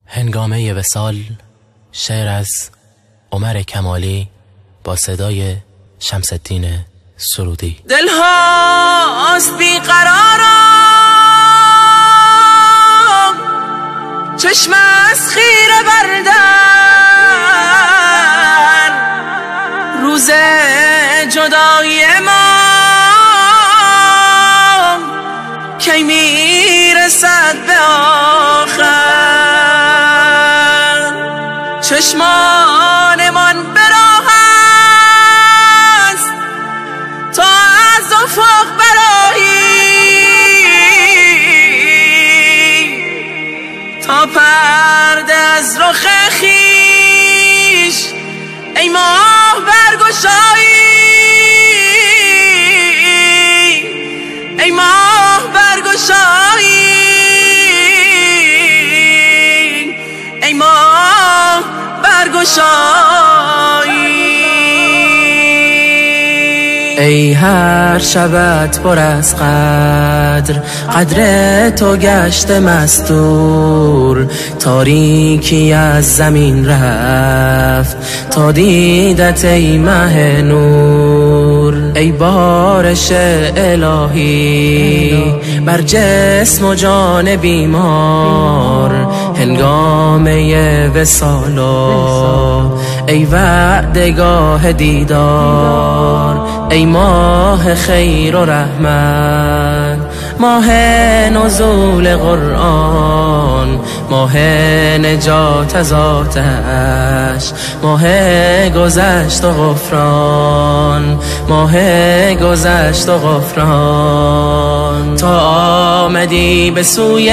هنگامه وصال، شعر از عمر کمالی با صدای شمس‌الدین سرودی. دلهاست بیقرارم، چشم از خیره بردن، روز جدایی ما کی میرسد به آخر. چشمان من به راه است تا از افق برایی، تا پرده از رخ خویش ای ماه برگشایی، ای ماه برگشایی، ای ماه برگشایی. ای هر شبت پر از قدر، قدر تو گشت مستور، تاریکی از زمین رفت تا دیدت ای مه نور. ای بارش الهی بر جسم و جان بیمار، هنگامه وصال ای وعدگاه دیدار، ای ماه خیر و رحمت، ماه نزول قرآن، ماه نجات از آتش، ماه گذشت و غفران، ماه گذشت و غفران. تا آمدی به سوی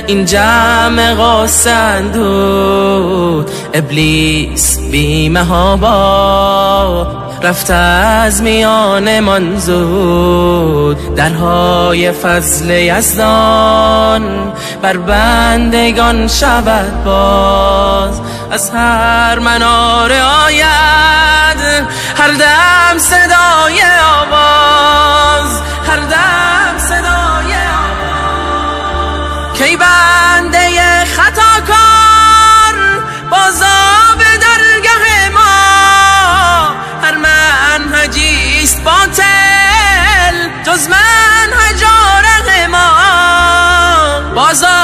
این جمع غصه اندود، ابلیس بی محابا رفت از میان من زود. درهای فضل یزدان بر بندگان شود باز، از هر مناره آید هر دم صدای آواز، هر دم صدای آواز. کی بنده خطاکار بازا به درگه ما، هر منهجیست باطل جز منهج آرق ما. بازا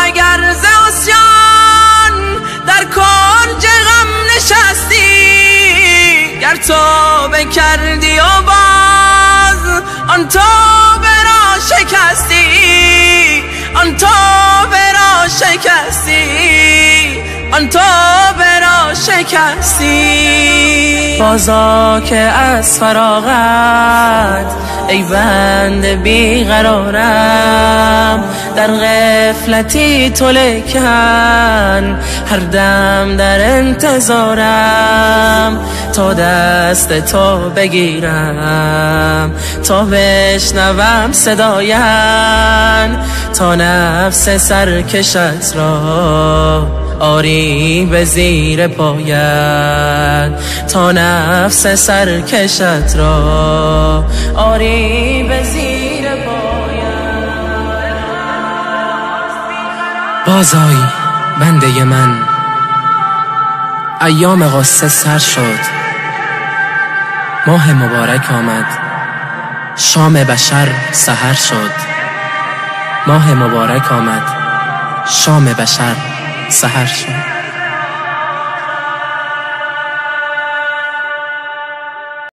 اگر ز عصیان در کنج غم نشستی، گر توبه کردی و باز آن توبه را شکستی، آن توبه را شکستی، آن توبه را شکستی. بازا که از فراغت ای بنده بیقرارم، در غفلتی تو لیکن هر دم در انتظارم، تا دست تو بگیرم، تا بشنوم صداین، تا نفس سرکشت را آری به زیر پایت، تا نفس سرکشت را آری به زیر پایت. بازآی بنده من، ایام غصه سر شد، ماه مبارک آمد، شام بشر سحر شد. ماه مبارک آمد، شام بشر سحر شد.